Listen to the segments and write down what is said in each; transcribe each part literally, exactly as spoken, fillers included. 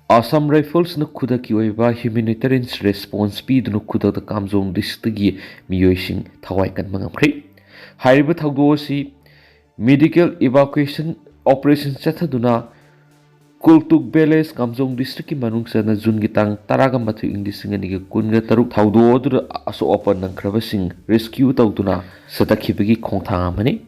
Assam Riflesꯅ ꯈꯨꯗꯛꯀꯤ ꯑꯣꯏꯕ humanitarian response ꯄꯤꯗꯨꯅ ꯈꯨꯗꯛꯇ ꯀꯥꯝꯖꯣꯡ districtꯀꯤ ꯃꯤꯑꯣꯏꯁꯤꯡ ꯊꯋꯥꯏ ꯀꯟꯕ ꯉꯝꯈ꯭ꯔꯦ꯫ ꯍꯥꯏꯔꯤꯕ ꯊꯧꯗꯣꯛ ꯑꯁꯤ medical evacuation operation ꯆꯠꯊꯗꯨꯅ ꯀꯨꯜꯇꯨꯛ village ꯀꯥꯝꯖꯣꯡ districtꯀꯤ ꯃꯅꯨꯡ ꯆꯟꯅ Juneꯒꯤ ꯇꯥꯡ ꯇꯔꯥꯒ ꯃꯥꯊꯣꯏ, ꯏꯪ ꯂꯤꯁꯤꯡ ꯑꯅꯤꯒ ꯀꯨꯟꯒ ꯇꯔꯨꯛ ꯊꯧꯗꯣꯛ ꯑꯗꯨꯗ ꯑꯁꯣꯛ ꯑꯄꯟ ꯅꯪꯈ꯭ꯔꯕꯁꯤꯡ rescue ꯇꯧꯗꯨꯅ ꯆꯠꯊꯈꯤꯕꯒꯤ ꯈꯣꯡꯊꯥꯡ ꯑꯃꯅꯤ꯫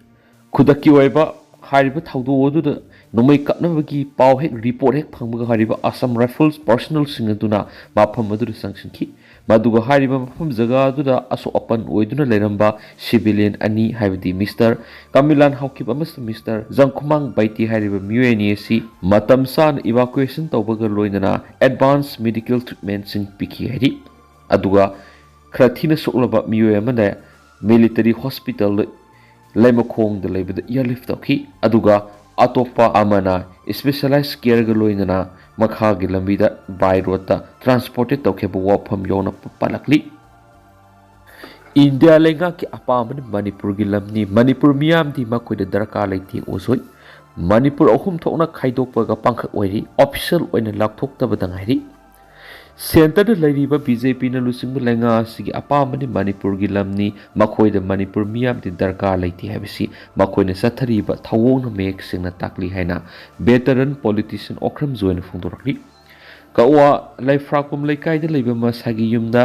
ꯈꯨꯗꯛꯀꯤ ꯑꯣꯏꯕ ꯍꯥꯏꯔꯤꯕ ꯊꯧꯗꯣꯛ ꯑꯗꯨꯗ ꯅꯣꯡꯃꯩ ꯀꯥꯞꯅꯕꯒꯤ ꯄꯥꯎ ꯍꯦꯛ report ꯍꯦꯛ ꯐꯪꯕꯒ ꯍꯥꯏꯔꯤꯕ Assam Rifles personnelꯁꯤꯡ ꯑꯗꯨꯅ ꯃꯐꯝ ꯑꯗꯨꯗ ꯆꯪꯁꯤꯟꯈꯤ꯫ ꯃꯗꯨꯒ ꯍꯥꯏꯔꯤꯕ ꯃꯐꯝ ꯖꯒꯥ ꯑꯗꯨꯗ ꯑꯁꯣꯛ ꯑꯄꯟ ꯑꯣꯏꯗꯨꯅ ꯂꯩꯔꯝꯕ civilian ꯑꯅꯤ, ꯍꯥꯏꯕꯗꯤ Mister ꯀꯃꯤꯂꯥꯟ ꯍꯥꯎꯀꯤꯞ ꯑꯃꯁꯨꯡ Mister ꯖꯪꯈꯨꯃꯥꯡ ꯕꯥꯏꯇꯤ ꯍꯥꯏꯔꯤꯕ ꯃꯤꯑꯣꯏ ꯑꯅꯤ ꯑꯁꯤ ꯃꯇꯝ ꯆꯥꯅ evacuation ꯇꯧꯕꯒ ꯂꯣꯏꯅꯅ advance medical treatmentꯁꯤꯡ ꯄꯤꯈꯤ ꯍꯥꯏꯔꯤ꯫ ꯑꯗꯨꯒ ꯈꯔ ꯊꯤꯅ ꯁꯣꯛꯂꯕ ꯃꯤꯑꯣꯏ ꯑꯃꯅ military hospitalꯗ ꯂꯩꯃꯈꯣꯡꯗ ꯂꯩꯕꯗ airlift ꯇꯧꯈꯤ꯫ ꯑꯗꯨꯒ ꯑꯇꯣꯞꯄ ꯑꯃꯅ specialized careꯒ ꯂꯣꯏꯅꯅ ꯃꯈꯥꯒꯤ ꯂꯝꯕꯤꯗ by roadꯇ transported ꯇꯧꯈꯤꯕ ꯋꯥꯐꯝ ꯌꯥꯎꯅ ꯄꯜꯂꯛꯂꯤ꯫ ꯏꯟꯗꯤꯌꯥ ꯂꯩꯉꯥꯛꯀꯤ ꯑꯄꯥꯝꯕꯅ ꯃꯅꯤꯄꯨꯔꯒꯤ ꯂꯝꯅꯤ, ꯃꯅꯤꯄꯨꯔ ꯃꯤꯌꯥꯝꯗꯤ ꯃꯈꯣꯏꯗ ꯗꯔꯀꯥꯔ ꯂꯩꯇꯦ ꯑꯣꯖꯣꯏ꯫ ꯃꯅꯤꯄꯨꯔ ꯑꯍꯨꯝ ꯊꯣꯛꯅ ꯈꯥꯏꯗꯣꯛꯄꯒ ꯄꯥꯡꯈꯛ ꯑꯣꯏꯔꯤ, official ꯑꯣꯏꯅ ꯂꯥꯎꯊꯣꯛꯇꯕꯗ ꯉꯥꯏꯔꯤ꯫ Centreꯗ ꯂꯩꯔꯤꯕ BJPꯅ ꯂꯨꯆꯤꯡꯕ ꯂꯩꯉꯥꯛ ꯑꯁꯤꯒꯤ ꯑꯄꯥꯝꯕꯅꯤ ꯃꯅꯤꯄꯨꯔꯒꯤ ꯂꯝꯅꯤ, ꯃꯈꯣꯏꯗ ꯃꯅꯤꯄꯨꯔ ꯃꯤꯌꯥꯝꯗꯤ ꯗꯔꯀꯥꯔ ꯂꯩꯇꯦ ꯍꯥꯏꯕꯁꯤ ꯃꯈꯣꯏꯅ ꯆꯠꯊꯔꯤꯕ ꯊꯧꯑꯣꯡꯅ ꯃꯌꯦꯛ ꯁꯦꯡꯅ ꯇꯥꯛꯂꯤ ꯍꯥꯏꯅ veteran politician ꯑꯣꯀ꯭ꯔꯝ ꯖꯣꯏꯅ ꯐꯣꯡꯗꯣꯔꯛꯂꯤ꯫ ꯀꯛꯋꯥ ꯂꯩꯐ꯭ꯔꯥꯀꯨꯝ ꯂꯩꯀꯥꯏꯗ ꯂꯩꯕ ꯃꯁꯥꯒꯤ ꯌꯨꯝꯗ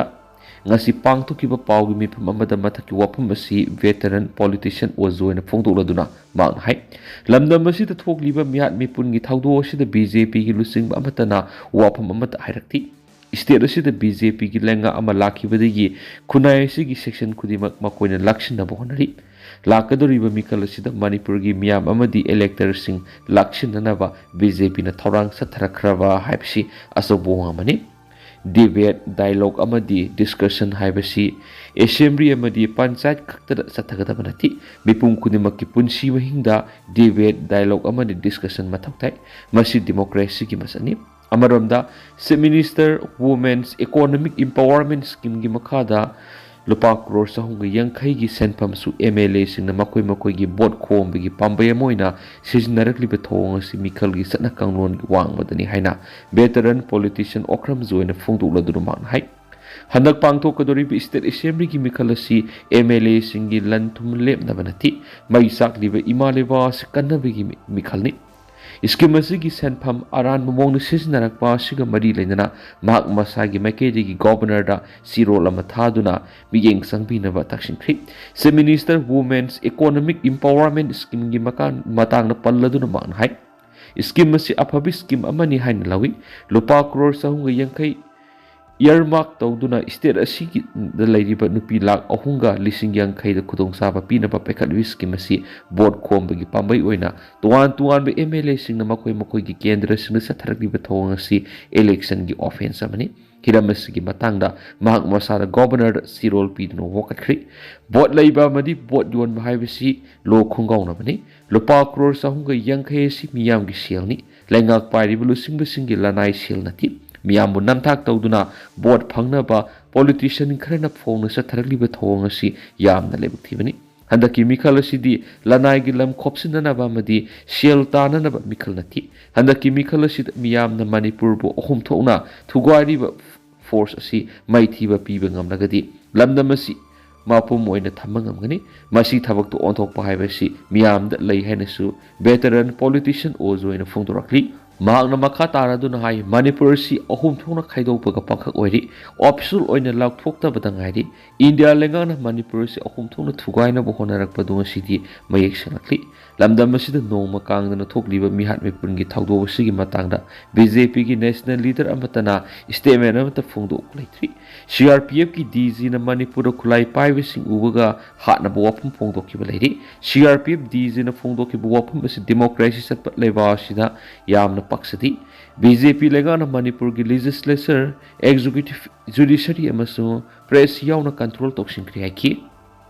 ꯉꯁꯤ ꯄꯥꯡꯊꯣꯛꯈꯤꯕ ꯄꯥꯎꯒꯤ ꯃꯤꯐꯝ ꯑꯃꯗ ꯃꯊꯛꯀꯤ ꯋꯥꯐꯝ ꯑꯁꯤ veteran politician ꯑꯣꯖꯣꯏꯅ ꯐꯣꯡꯗꯣꯛꯂꯗꯨꯅ ꯃꯍꯥꯛꯅ ꯍꯥꯏ, ꯂꯝꯗꯝ ꯑꯁꯤꯗ ꯊꯣꯛꯂꯤꯕ ꯃꯤꯍꯥꯠ ꯃꯤꯄꯨꯟꯒꯤ ꯊꯧꯗꯣꯛ ꯑꯁꯤꯗ BJPꯒꯤ ꯂꯨꯆꯤꯡꯕ ꯑꯃꯠꯇꯅ ꯋꯥꯐꯝ ꯑꯃꯠꯇ ꯍꯥꯏꯔꯛꯇꯦ꯫ State ꯑꯁꯤꯗ BJPꯒꯤ ꯂꯩꯉꯥꯛ ꯑꯃ ꯂꯥꯛꯈꯤꯕꯗꯒꯤ ꯈꯨꯟꯅꯥꯏ ꯑꯁꯤꯒꯤ section ꯈꯨꯗꯤꯡꯃꯛ ꯃꯈꯣꯏꯅ ꯂꯥꯛꯁꯤꯟꯅꯕ ꯍꯣꯠꯅꯔꯤ꯫ ꯂꯥꯛꯀꯗꯧꯔꯤꯕ ꯃꯤꯈꯜ ꯑꯁꯤꯗ ꯃꯅꯤꯄꯨꯔꯒꯤ ꯃꯤꯌꯥꯝ ꯑꯃꯗꯤ electorꯁꯤꯡ ꯂꯥꯛꯁꯤꯟꯅꯅꯕ BJPꯅ ꯊꯧꯔꯥꯡ ꯆꯠꯊꯔꯛꯈ꯭ꯔꯕ ꯍꯥꯏꯕꯁꯤ ꯑꯆꯧꯕ ꯋꯥꯐꯝ ꯑꯃꯅꯤ꯫ Debate, dialogue ꯑꯃꯗꯤ discussion ꯍꯥꯏꯕꯁꯤ assembly ꯑꯃꯗꯤ ꯄꯟꯆꯥꯌꯠ ꯈꯛꯇꯗ ꯆꯠꯊꯒꯗꯕ ꯅꯠꯇꯦ꯫ ꯃꯤꯄꯨꯝ ꯈꯨꯗꯤꯡꯃꯛꯀꯤ ꯄꯨꯟꯁꯤ ꯃꯍꯤꯡꯗ debate, dialogue ꯑꯃꯗꯤ discussion ꯃꯊꯧ ꯇꯥꯏ꯫ ꯃꯁꯤ democracyꯒꯤ ꯃꯁꯛꯅꯤ꯫ ꯑꯃꯔꯣꯝꯗ, Chief Minister Women's Economic Empowerment Schemeꯒꯤ ꯃꯈꯥꯗ ꯂꯨꯄꯥ ꯀ꯭ꯔꯣꯔ ꯆꯍꯨꯝꯒ ꯌꯥꯡꯈꯩꯒꯤ ꯁꯦꯟꯐꯝꯁꯨ ꯑꯦꯝ ꯑꯦꯜ ꯑꯦꯁꯤꯡꯅ ꯃꯈꯣꯏ ꯃꯈꯣꯏꯒꯤ ꯚꯣꯠ ꯈꯣꯝꯕꯒꯤ ꯄꯥꯝꯕꯩ ꯑꯃ ꯑꯣꯏꯅ ꯁꯤꯖꯤꯟꯅꯔꯛꯂꯤꯕ ꯊꯧꯑꯣꯡ ꯑꯁꯤ ꯃꯤꯈꯜꯒꯤ ꯆꯠꯅ ꯀꯥꯡꯂꯣꯟꯒꯤ ꯋꯥꯡꯃꯗꯅꯤ ꯍꯥꯏꯅ ꯚꯦꯇꯔꯟ ꯄꯣꯂꯤꯇꯤꯁꯤꯌꯟ ꯑꯣꯀ꯭ꯔꯝꯖꯣꯏꯅ ꯐꯣꯡꯗꯣꯛꯂꯗꯨꯅ ꯃꯍꯥꯛꯅ ꯍꯥꯏ꯫ ꯍꯟꯗꯛ ꯄꯥꯡꯊꯣꯛꯀꯗꯧꯔꯤꯕ ꯏꯁꯇꯦꯠ ꯑꯦꯁꯦꯝꯕ꯭ꯂꯤꯒꯤ ꯃꯤꯈꯜ ꯑꯁꯤ ꯑꯦꯝ ꯑꯦꯜ ꯑꯦꯁꯤꯡꯒꯤ ꯂꯟ ꯊꯨꯝ ꯂꯦꯞꯅꯕ ꯅꯠꯇꯦ, ꯃꯩ ꯆꯥꯛꯂꯤꯕ ꯏꯃꯥ ꯂꯩꯕꯥꯛ ꯑꯁꯤ ꯀꯟꯅꯕꯒꯤ ꯃꯤ-, ꯃꯤꯈꯜꯅꯤ꯫ ꯁ꯭ꯀꯤꯝ ꯑꯁꯤꯒꯤ ꯁꯦꯟꯐꯝ ꯑꯔꯥꯟꯕ ꯃꯑꯣꯡꯗ ꯁꯤꯖꯤꯟꯅꯔꯛꯄ ꯑꯁꯤꯒ ꯃꯔꯤ ꯂꯩꯅꯅ ꯃꯍꯥꯛ ꯃꯁꯥꯒꯤ ꯃꯥꯏꯀꯩꯗꯒꯤ ꯒꯣꯕꯔꯅꯔꯗ ꯆꯦꯔꯣꯜ ꯑꯃ ꯊꯥꯗꯨꯅ ꯃꯤꯠꯌꯦꯡ ꯆꯪꯕꯤꯅꯕ ꯇꯛꯁꯤꯟꯈ꯭ꯔꯤ꯫ ꯆꯤꯐ ꯃꯤꯅꯤꯁꯇꯔ ꯋꯨꯃꯦꯟꯁ ꯏꯀꯣꯅꯣꯃꯤꯛ ꯏꯝꯄꯥꯋꯔꯃꯦꯟ ꯁ꯭ꯀꯤꯝꯒꯤ ꯃꯀꯥꯟ-, ꯃꯇꯥꯡꯗ ꯄꯜꯂꯗꯨꯅ ꯃꯍꯥꯛꯅ ꯍꯥꯏ, ꯁ꯭ꯀꯤꯝ ꯑꯁꯤ ꯑꯐꯕ ꯁ꯭ꯀꯤꯝ ꯑꯃꯅꯤ ꯍꯥꯏꯅ ꯂꯧꯏ꯫ ꯂꯨꯄꯥ ꯀ꯭ꯔꯣꯔ ꯆꯍꯨꯝꯒ ꯌꯥꯡꯈꯩ ꯏꯌꯔꯃꯥꯔꯛ ꯇꯧꯗꯨꯅ ꯁ꯭ꯇꯦꯠ ꯑꯁꯤꯗ ꯂꯩꯔꯤꯕ ꯅꯨꯄꯤ ꯂꯥꯈ ꯑꯍꯨꯝꯒ ꯂꯤꯁꯤꯡ ꯌꯥꯡꯈꯩꯗ ꯈꯨꯗꯣꯡꯆꯥꯕ ꯄꯤꯅꯕ ꯄꯥꯏꯈꯠꯂꯤꯕ ꯁ꯭ꯀꯤꯝ ꯑꯁꯤ ꯚꯣꯠ ꯈꯣꯝꯕꯒꯤ ꯄꯥꯝꯕꯩ ꯑꯣꯏꯅ ꯇꯣꯉꯥꯟ ꯇꯣꯉꯥꯟꯕ ꯑꯦꯝ ꯑꯦꯜ ꯑꯦꯁꯤꯡꯅ ꯃꯈꯣꯏ ꯃꯈꯣꯏꯒꯤ ꯀꯦꯟꯗ꯭ꯔꯁꯤꯡꯗ ꯆꯠꯊꯔꯛꯂꯤꯕ ꯊꯧꯑꯣꯡ ꯑꯁꯤ ꯏꯂꯦꯛꯁꯟꯒꯤ ꯑꯣꯐꯦꯟꯁ ꯑꯃꯅꯤ꯫ ꯍꯤꯔꯝ ꯑꯁꯤꯒꯤ ꯃꯇꯥꯡꯗ ꯃꯍꯥꯛ ꯃꯁꯥꯗ ꯒꯣꯕꯔꯅꯔꯗ ꯆꯦꯔꯣꯜ ꯄꯤꯗꯨꯅ ꯋꯥꯀꯠꯈ꯭ꯔꯤ꯫ ꯚꯣꯠ ꯂꯩꯕ ꯑꯃꯗꯤ ꯚꯣꯠ ꯌꯣꯟꯕ ꯍꯥꯏꯕꯁꯤ ꯂꯣ ꯈꯣꯡꯒꯥꯎꯅꯕꯅꯤ꯫ ꯂꯨꯄꯥ ꯀ꯭ꯔꯣꯔ ꯆꯍꯨꯝꯒ ꯌꯥꯡꯈꯩ ꯑꯁꯤ ꯃꯤꯌꯥꯝꯒꯤ ꯁꯦꯜꯅꯤ꯫ ꯂꯩꯉꯥꯛ ꯄꯥꯏꯔꯤꯕ ꯂꯨꯆꯤꯡꯕꯁꯤꯡꯒꯤ ꯂꯅꯥꯏ ꯁꯦꯜ ꯅꯠꯇꯦ꯫ ꯃꯤꯌꯥꯝꯕꯨ ꯅꯝꯊꯥꯛ ꯇꯧꯗꯨꯅ ꯚꯣꯠ ꯐꯪꯅꯕ ꯄꯣꯂꯤꯇꯤꯁꯤꯌꯟ ꯈꯔꯅ ꯐꯣꯡꯅ ꯆꯠꯊꯔꯛꯂꯤꯕ ꯊꯧꯑꯣꯡ ꯑꯁꯤ ꯌꯥꯝꯅ ꯂꯥꯏꯕꯛ ꯊꯤꯕꯅꯤ꯫ ꯍꯟꯗꯛꯀꯤ ꯃꯤꯈꯜ ꯑꯁꯤꯗꯤ ꯂꯅꯥꯏꯒꯤ ꯂꯝ ꯈꯣꯞꯆꯤꯟꯅꯅꯕ ꯑꯃꯗꯤ ꯁꯦꯜ ꯇꯥꯟꯅꯅꯕ ꯃꯤꯈꯜ ꯅꯠꯇꯦ꯫ ꯍꯟꯗꯛꯀꯤ ꯃꯤꯈꯜ ꯑꯁꯤꯗ ꯃꯤꯌꯥꯝꯅ ꯃꯅꯤꯄꯨꯔꯕꯨ ꯑꯍꯨꯝ ꯊꯣꯛꯅ ꯊꯨꯒꯥꯏꯔꯤꯕ ꯐꯣꯔꯁ ꯑꯁꯤ ꯃꯥꯏꯊꯤꯕ ꯄꯤꯕ ꯉꯝꯂꯒꯗꯤ ꯂꯝꯗꯝ ꯑꯁꯤ ꯃꯄꯨꯝ ꯑꯣꯏꯅ ꯊꯝꯕ ꯉꯝꯒꯅꯤ꯫ ꯃꯁꯤ ꯊꯕꯛꯇ ꯑꯣꯟꯊꯣꯛꯄ ꯍꯥꯏꯕꯁꯤ ꯃꯤꯌꯥꯝꯗ ꯂꯩ ꯍꯥꯏꯅꯁꯨ ꯚꯦꯇꯔꯟ ꯄꯣꯂꯤꯇꯤꯁꯤꯌꯟ ꯑꯣꯖꯣꯏꯅ ꯐꯣꯡꯗꯣꯔꯛꯂꯤ꯫ ꯃꯍꯥꯛꯅ ꯃꯈꯥ ꯇꯥꯔꯗꯨꯅ ꯍꯥꯏ, ꯃꯅꯤꯄꯨꯔ ꯑꯁꯤ ꯑꯍꯨꯝ ꯊꯣꯛꯅ ꯈꯥꯏꯗꯣꯛꯄꯒ ꯄꯥꯡꯈꯛ ꯑꯣꯏꯔꯤ꯫ ꯑꯣꯐꯤꯁꯤꯌꯦꯜ ꯑꯣꯏꯅ ꯂꯥꯎꯊꯣꯛꯇꯕꯗ ꯉꯥꯏꯔꯤ꯫ ꯏꯟꯗꯤꯌꯥ ꯂꯩꯉꯥꯛꯅ ꯃꯅꯤꯄꯨꯔ ꯑꯁꯤ ꯑꯍꯨꯝ ꯊꯣꯛꯅ ꯊꯨꯒꯥꯏꯅꯕ ꯍꯣꯠꯅꯔꯛꯄꯗꯨ ꯉꯁꯤꯗꯤ ꯃꯌꯦꯛ ꯁꯦꯡꯂꯛꯂꯤ꯫ ꯂꯝꯗꯝ ꯑꯁꯤꯗ ꯅꯣꯡꯃ ꯀꯥꯡꯗꯅ ꯊꯣꯛꯂꯤꯕ ꯃꯤꯍꯥꯠ ꯃꯤꯄꯨꯟꯒꯤ ꯊꯧꯗꯣꯛ ꯑꯁꯤꯒꯤ ꯃꯇꯥꯡꯗ ꯕꯤ ꯖꯦ ꯄꯤꯒꯤ ꯅꯦꯁꯅꯦꯜ ꯂꯤꯗꯔ ꯑꯃꯠꯇꯅ ꯁ꯭ꯇꯦꯠꯃꯦꯟ ꯑꯃꯠꯇ ꯐꯣꯡꯗꯣꯛꯄ ꯂꯩꯇ꯭ꯔꯤ꯫ ꯁꯤ ꯑꯥꯔ ꯄꯤ ꯑꯦꯐꯀꯤ ꯗꯤ ꯖꯤꯅ ꯃꯅꯤꯄꯨꯔꯗ ꯈꯨꯠꯂꯥꯏ ꯄꯥꯏꯕꯁꯤꯡ ꯎꯕꯒ ꯍꯥꯠꯅꯕ ꯋꯥꯐꯝ ꯐꯣꯡꯗꯣꯛꯈꯤꯕ ꯂꯩꯔꯤ꯫ C R P F D ꯖꯤꯅ ꯐꯣꯡꯗꯣꯛꯈꯤꯕ ꯋꯥꯐꯝ ꯑꯁꯤ ꯗꯦꯃꯣꯀ꯭ꯔꯦꯁꯤ ꯆꯠꯄ ꯂꯩꯕꯥꯛ ꯑꯁꯤꯗ ꯌꯥꯝꯅ ꯄꯛꯆꯗꯦ꯫ ꯕꯤ ꯖꯦ ꯄꯤ ꯂꯩꯉꯥꯛꯅ ꯃꯅꯤꯄꯨꯔꯒꯤ ꯂꯦꯖꯤꯁꯂꯦꯆꯔ, ꯑꯦꯛꯖꯤꯀ꯭ꯌꯨꯇꯤꯚ, ꯖꯨꯗꯤꯁꯔꯤ ꯑꯃꯁꯨꯡ ꯄ꯭ꯔꯦꯁ ꯌꯥꯎꯅ ꯀꯟꯇ꯭ꯔꯣꯜ ꯇꯧꯁꯤꯟꯈ꯭ꯔꯦ ꯍꯥꯏꯈꯤ꯫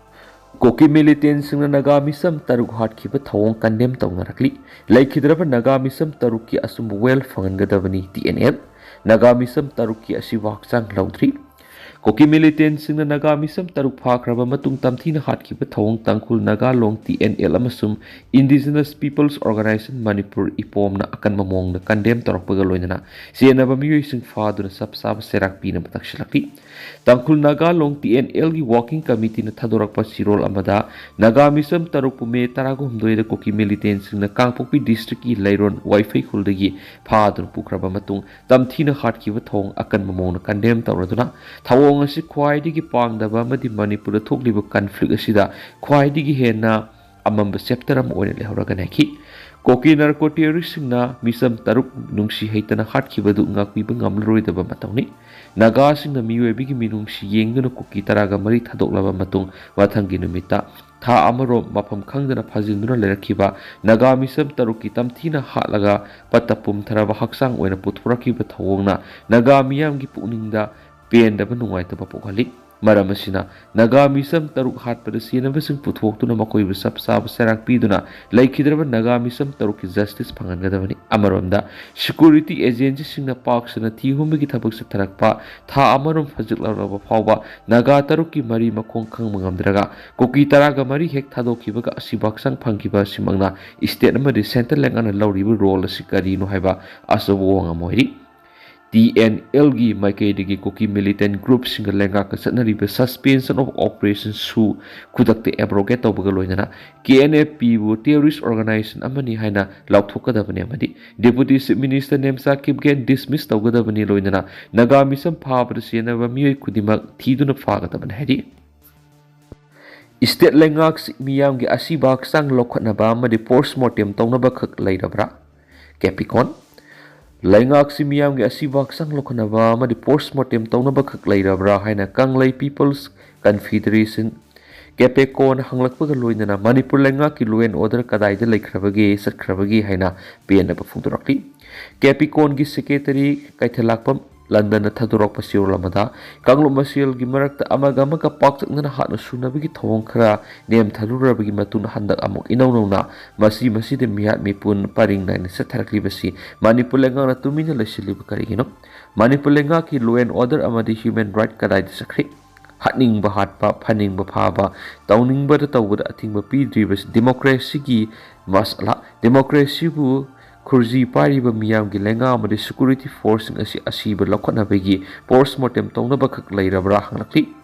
ꯀꯨꯀꯤ ꯃꯤꯂꯤꯇꯦꯟꯁꯤꯡꯅ ꯅꯥꯒꯥ ꯃꯤꯆꯝ ꯇꯔꯨꯛ ꯍꯥꯠꯈꯤꯕ ꯊꯧꯑꯣꯡ ꯀꯟꯗꯦꯝ ꯇꯧꯅꯔꯛꯂꯤ꯫ ꯂꯩꯈꯤꯗ꯭ꯔꯕ ꯅꯥꯒꯥ ꯃꯤꯆꯝ ꯇꯔꯨꯛꯀꯤ ꯑꯆꯨꯝꯕ ꯋꯦꯜ ꯐꯪꯍꯟꯒꯗꯕꯅꯤ ꯇꯤ ꯑꯦꯟ ꯑꯦꯜ꯫ ꯅꯥꯒꯥ ꯃꯤꯆꯝ ꯇꯔꯨꯛꯀꯤ ꯑꯁꯤꯕꯨ ꯍꯛꯆꯥꯡ ꯂꯧꯗ꯭ꯔꯤ꯫ ꯀꯨꯀꯤ ꯃꯤꯂꯤꯇꯦꯟꯁꯤꯡꯅ ꯅꯥꯒꯥ ꯃꯤꯁꯝ ꯇꯔꯨꯛ ꯐꯥꯈ꯭ꯔꯕ ꯃꯇꯨꯡ ꯇꯝꯊꯤꯅ ꯍꯥꯠꯈꯤꯕ ꯊꯧꯑꯣꯡ ꯇꯥꯡꯈꯨꯜ ꯅꯥꯒꯥ ꯂꯣꯡ ꯇꯤ ꯑꯦꯟ ꯑꯦꯜ ꯑꯃꯁꯨꯡ Indigenous Peoples Organisation Manipur, ꯏꯄꯣꯝꯅ ꯑꯀꯟꯕ ꯃꯑꯣꯡꯗ ꯀꯟꯗꯦꯝ ꯇꯧꯔꯛꯄꯒ ꯂꯣꯏꯅꯅ ꯆꯦꯟꯅꯕ ꯃꯤꯑꯣꯏꯁꯤꯡ ꯐꯥꯗꯨꯅ ꯆꯞ ꯆꯥꯕ ꯆꯩꯔꯥꯛ ꯄꯤꯅꯕ ꯇꯛꯁꯤꯜꯂꯛꯂꯤ꯫ ꯇꯥꯡꯈꯨꯜ ꯅꯥꯒꯥ ꯂꯣꯡ ꯇꯤ ꯑꯦꯟ ꯑꯦꯜꯒꯤ ꯋꯥꯔꯀꯤꯡ ꯀꯃꯤꯇꯤꯅ ꯊꯥꯗꯣꯔꯛꯄ ꯆꯤꯔꯣꯜ ꯑꯃꯗ ꯅꯥꯒꯥ ꯃꯤꯁꯝ ꯇꯔꯨꯛꯄꯨ ꯃꯦ ꯇꯔꯥꯒ ꯍꯨꯝꯗꯣꯏꯗ ꯀꯨꯀꯤ ꯃꯤꯂꯤꯇꯦꯟꯁꯤꯡꯅ ꯀꯥꯡꯄꯣꯛꯄꯤ ꯗꯤꯁꯇ꯭ꯔꯤꯛꯀꯤ ꯂꯩꯔꯣꯟ ꯋꯥꯏꯐꯩ ꯈꯨꯜꯗꯒꯤ ꯐꯥꯗꯨꯅ ꯄꯨꯈ꯭ꯔꯕ ꯃꯇꯨꯡ ꯇꯝꯊꯤꯅ ꯍꯥꯠꯈꯤꯕ ꯊꯧꯑꯣꯡ ꯑꯀꯟꯕ ꯃꯑꯣꯡꯗ ꯀꯟꯗꯦꯝ ꯇꯧꯔꯗꯨꯅ ꯊꯧꯑꯣꯡ ꯑꯁꯤ ꯈ꯭ꯋꯥꯏꯗꯒꯤ ꯄꯥꯡꯗꯕ ꯑꯃꯗꯤ ꯃꯅꯤꯄꯨꯔꯗ ꯊꯣꯛꯂꯤꯕ ꯀꯟꯐ꯭ꯂꯤꯛ ꯑꯁꯤꯗ ꯈ꯭ꯋꯥꯏꯗꯒꯤ ꯍꯦꯟꯅ ꯑꯃꯝꯕ ꯆꯦꯞꯇꯔ ꯑꯃ ꯑꯣꯏꯅ ꯂꯩꯍꯧꯔꯒꯅꯤ ꯍꯥꯏꯈꯤ꯫ ꯀꯣꯀꯤ ꯅꯥꯔꯀꯣ ꯇꯦꯔꯣꯔꯤꯁꯁꯤꯡꯅ ꯃꯤꯆꯝ ꯇꯔꯨꯛ ꯅꯨꯡꯁꯤ ꯍꯩꯇꯅ ꯍꯥꯠꯈꯤꯕꯗꯨ ꯉꯥꯛꯄꯤꯕ ꯉꯝꯂꯔꯣꯏꯗꯕ ꯃꯇꯧꯅꯤ꯫ ꯅꯥꯒꯥꯁꯤꯡꯅ ꯃꯤꯑꯣꯏꯕꯒꯤ ꯃꯤꯅꯨꯡꯁꯤ ꯌꯦꯡꯗꯨꯅ ꯀꯨꯀꯤ ꯇꯔꯥꯒ ꯃꯔꯤ ꯊꯥꯗꯣꯛꯂꯕ ꯃꯇꯨꯡ ꯃꯊꯪꯒꯤ ꯅꯨꯃꯤꯠꯇ ꯊꯥ ꯑꯃꯔꯣꯝ ꯃꯐꯝ ꯈꯪꯗꯅ ꯐꯥꯖꯤꯟꯗꯨꯅ ꯂꯩꯔꯛꯈꯤꯕ ꯅꯥꯒꯥ ꯃꯤꯆꯝ ꯇꯔꯨꯛꯀꯤ ꯇꯝꯊꯤꯅ ꯍꯥꯠꯂꯒ ꯄꯠꯇ ꯄꯨꯝꯊꯔꯕ ꯍꯛꯆꯥꯡ ꯑꯣꯏꯅ ꯄꯨꯊꯣꯔꯛꯈꯤꯕ ꯊꯧꯑꯣꯡꯅ ꯅꯥꯒꯥ ꯃꯤꯌꯥꯝꯒꯤ ꯄꯨꯛꯅꯤꯡꯗ ꯄꯦꯟꯗꯕ ꯅꯨꯡꯉꯥꯏꯇꯕ ꯄꯣꯛꯍꯜꯂꯤ꯫ ꯃꯔꯝ ꯑꯁꯤꯅ ꯅꯥꯒꯥ ꯃꯤꯆꯝ ꯇꯔꯨꯛ ꯍꯥꯠꯄꯗ ꯆꯦꯟꯅꯕꯁꯤꯡ ꯄꯨꯊꯣꯛꯇꯨꯅ ꯃꯈꯣꯏꯕꯨ ꯆꯞ ꯆꯥꯕ ꯆꯩꯔꯥꯛ ꯄꯤꯗꯨꯅ ꯂꯩꯈꯤꯗ꯭ꯔꯕ ꯅꯥꯒꯥ ꯃꯤꯆꯝ ꯇꯔꯨꯛꯀꯤ ꯖꯁꯇꯤꯁ ꯐꯪꯍꯟꯒꯗꯕꯅꯤ꯫ ꯑꯃꯔꯣꯝꯗ ꯁꯤꯀ꯭ꯌꯨꯔꯤꯇꯤ ꯑꯦꯖꯦꯟꯁꯤꯁꯤꯡꯅ ꯄꯥꯛ ꯁꯟꯅ ꯊꯤ ꯍꯨꯝꯕꯒꯤ ꯊꯕꯛ ꯆꯠꯊꯔꯛꯄ ꯊꯥ ꯑꯃꯔꯣꯝ ꯐꯥꯖꯤꯜꯂꯛꯂꯕ ꯐꯥꯎꯕ ꯅꯥꯒꯥ ꯇꯔꯨꯛꯀꯤ ꯃꯔꯤ ꯃꯈꯣꯡ ꯈꯪꯕ ꯉꯝꯗ꯭ꯔꯒ ꯀꯨꯀꯤ ꯇꯔꯥꯒ ꯃꯔꯤ ꯍꯦꯛ ꯊꯥꯗꯣꯛꯈꯤꯕꯒ ꯑꯁꯤꯕ ꯍꯛꯆꯥꯡ ꯐꯪꯈꯤꯕ ꯑꯁꯤꯃꯛꯅ ꯁ꯭ꯇꯦꯠ ꯑꯃꯗꯤ ꯁꯦꯟꯇ꯭ꯔꯦꯜ ꯂꯩꯉꯥꯛꯅ ꯂꯧꯔꯤꯕ ꯔꯣꯜ ꯑꯁꯤ ꯀꯔꯤꯅꯣ ꯍꯥꯏꯕ ꯑꯆꯧꯕ ꯋꯥꯉꯥꯡ ꯑꯃ ꯑꯣꯏꯔꯤ꯫ ꯇꯤ ꯑꯦꯟ ꯑꯦꯜꯒꯤ ꯃꯥꯏꯀꯩꯗꯒꯤ ꯀꯨꯀꯤ ꯃꯤꯂꯤꯇꯦꯟ ꯒ꯭ꯔꯨꯞꯁꯤꯡꯒ ꯂꯩꯉꯥꯛꯀ ꯆꯠꯅꯔꯤꯕ Suspension of Operation ꯁꯨ ꯈꯨꯗꯛꯇ ꯑꯦꯕ꯭ꯔꯣꯒꯦꯠ ꯇꯧꯕꯒ ꯂꯣꯏꯅꯅ ꯀꯦ ꯑꯦꯟ ꯑꯦꯐ ꯄꯤꯕꯨ ꯇꯦꯔꯣꯔꯤꯁ ꯑꯣꯔꯒꯅꯥꯏꯖꯦꯁꯟ ꯑꯃꯅꯤ ꯍꯥꯏꯅ ꯂꯥꯎꯊꯣꯛꯀꯗꯕꯅꯤ ꯑꯃꯗꯤ ꯗꯦꯄꯨꯇꯤ chief minister Nemcha Kipgen dismiss ꯇꯧꯒꯗꯕꯅꯤ, ꯂꯣꯏꯅꯅ ꯅꯥꯒꯥ ꯃꯤꯆꯝ ꯐꯥꯕꯗ ꯆꯦꯟꯅꯕ ꯃꯤꯑꯣꯏ ꯈꯨꯗꯤꯡꯃꯛ ꯊꯤꯗꯨꯅ ꯐꯥꯒꯗꯕꯅꯤ ꯍꯥꯏꯔꯤ꯫ ꯁ꯭ꯇꯦꯠ ꯂꯩꯉꯥꯛ ꯃꯤꯌꯥꯝꯒꯤ ꯑꯁꯤꯕ ꯍꯛꯆꯥꯡ ꯂꯧꯈꯠꯅꯕ ꯑꯃꯗꯤ ꯄꯣꯁꯃꯣꯔꯇꯦꯝ ꯇꯧꯅꯕꯈꯛ ꯂꯩꯔꯕ꯭ꯔꯥ? ꯀꯦꯄꯤꯀꯣꯟ, ꯂꯩꯉꯥꯛꯁꯤ ꯃꯤꯌꯥꯝꯒꯤ ꯑꯁꯤꯕ ꯍꯛꯆꯥꯡ ꯂꯧꯈꯠꯅꯕ ꯑꯃꯗꯤ ꯄꯣꯁꯃꯣꯔꯇꯦꯝ ꯇꯧꯅꯕꯈꯛ ꯂꯩꯔꯕ꯭ꯔꯥ ꯍꯥꯏꯅ ꯀꯪꯂꯩ ꯄꯤꯄꯜꯁ ꯀꯟꯐꯤꯗꯔꯦꯁꯟ, ꯀꯦꯄꯦꯀꯣꯟ, ꯍꯪꯂꯛꯄꯒ ꯂꯣꯏꯅꯅ ꯃꯅꯤꯄꯨꯔ ꯂꯩꯉꯥꯛꯀꯤ law and order ꯀꯗꯥꯏꯗ ꯂꯩꯈ꯭ꯔꯕꯒꯦ, ꯆꯠꯈ꯭ꯔꯕꯒꯦ ꯍꯥꯏꯅ ꯄꯦꯟꯗꯕ ꯐꯣꯡꯗꯣꯔꯛꯂꯤ꯫ ꯀꯦꯄꯤꯀꯣꯟꯒꯤ ꯁꯦꯀ꯭ꯔꯦꯇꯔꯤ ꯀꯩꯊꯦꯜꯂꯥꯛꯄꯝ ꯂꯟꯗꯟꯅ ꯊꯥꯗꯣꯔꯛꯄ ꯆꯦꯔꯣꯜ ꯑꯃꯗ, ꯀꯥꯡꯂꯨꯞ ꯃꯁꯦꯜꯒꯤ ꯃꯔꯛꯇ ꯑꯃꯒ ꯑꯃꯒ ꯄꯥꯛꯆꯛꯅꯅ ꯍꯥꯠꯅ ꯁꯨꯅꯕꯒꯤ ꯊꯧꯑꯣꯡ ꯈꯔ ꯅꯦꯝꯊꯔꯨꯔꯕꯒꯤ ꯃꯇꯨꯡꯗ ꯍꯟꯗꯛ ꯑꯃꯨꯛ ꯏꯅꯧ ꯅꯧꯅ ꯃꯁꯤ ꯃꯁꯤꯗ ꯃꯤꯍꯥꯠ ꯃꯤꯄꯨꯟ ꯄꯔꯤꯡ ꯅꯥꯏꯅ ꯆꯠꯊꯔꯛꯂꯤꯕꯁꯤ ꯃꯅꯤꯄꯨꯔ ꯂꯩꯉꯥꯛꯅ ꯇꯨꯃꯤꯟꯅ ꯂꯩꯁꯤꯜꯂꯤꯕ ꯀꯔꯤꯒꯤꯅꯣ? ꯃꯅꯤꯄꯨꯔ ꯂꯩꯉꯥꯛꯀꯤ law and order ꯑꯃꯗꯤ human right ꯀꯗꯥꯏꯗ ꯆꯠꯈ꯭ꯔꯦ? ꯍꯥꯠꯅꯤꯡꯕ ꯍꯥꯠꯄ, ꯐꯥꯅꯤꯡꯕ ꯐꯥꯕ, ꯇꯧꯅꯤꯡꯕꯗ ꯇꯧꯕꯗ ꯑꯊꯤꯡꯕ ꯄꯤꯗ꯭ꯔꯤꯕꯁꯤ democracyꯒꯤ ꯃꯁꯥꯂꯥ, democracyꯕꯨ ꯈꯨꯔꯖꯤ ꯄꯥꯏꯔꯤꯕ ꯃꯤꯌꯥꯝꯒꯤ ꯂꯩꯉꯥꯛ ꯑꯃꯗꯤ security forceꯁꯤꯡ ꯑꯁꯤ ꯑꯁꯤꯕ ꯂꯧꯈꯠꯅꯕꯒꯤ post mortem ꯇꯧꯅꯕꯈꯛ ꯂꯩꯔꯕ꯭ꯔꯥ ꯍꯪꯂꯛꯂꯤ꯫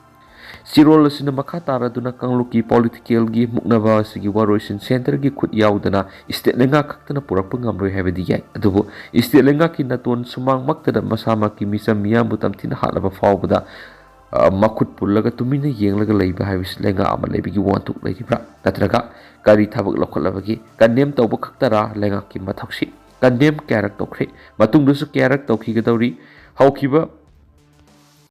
ꯆꯦꯔꯣꯜ ꯑꯁꯤꯅ ꯃꯈꯥ ꯇꯥꯔꯗꯨꯅ ꯀꯥꯡꯂꯨꯞꯀꯤ politicalꯒꯤ ꯃꯨꯛꯅꯕ ꯑꯁꯤꯒꯤ ꯋꯥꯔꯣꯏꯁꯤꯟ centreꯒꯤ ꯈꯨꯠ ꯌꯥꯎꯗꯅ state ꯂꯩꯉꯥꯛ ꯈꯛꯇꯅ ꯄꯨꯔꯛꯄ ꯉꯝꯂꯣꯏ ꯍꯥꯏꯕꯗꯤ ꯌꯥꯏ, ꯑꯗꯨꯕꯨ state ꯂꯩꯉꯥꯛꯀꯤ ꯅꯥꯇꯣꯟ ꯁꯨꯃꯥꯡꯃꯛꯇꯗ ꯃꯁꯥꯃꯛꯀꯤ ꯃꯤꯆꯝ ꯃꯤꯌꯥꯝꯕꯨ ꯇꯝꯊꯤꯅ ꯍꯥꯠꯂꯕ ꯐꯥꯎꯕꯗ, ꯑ, ꯃꯈꯨꯠ ꯄꯨꯜꯂꯒ ꯇꯨꯃꯤꯟꯅ ꯌꯦꯡꯂꯒ ꯂꯩꯕ ꯍꯥꯏꯕꯁꯤ ꯂꯩꯉꯥꯛ ꯑꯃ ꯂꯩꯕꯒꯤ ꯋꯥꯍꯟꯊꯣꯛ ꯂꯩꯔꯤꯕ꯭ꯔꯥ? ꯅꯠꯇ꯭ꯔꯒ ꯀꯔꯤ ꯊꯕꯛ ꯂꯧꯈꯠꯂꯕꯒꯦ? Condemn ꯇꯧꯕ ꯈꯛꯇꯔꯥ ꯂꯩꯉꯥꯛꯀꯤ ꯃꯊꯧꯁꯤ? Condemn ꯀꯌꯥꯔꯛ ꯇꯧꯈ꯭ꯔꯦ? ꯃꯇꯨꯡꯗꯁꯨ ꯀꯌꯥꯔꯛ ꯇꯧꯈꯤꯒꯗꯧꯔꯤ? ꯍꯧꯈꯤꯕ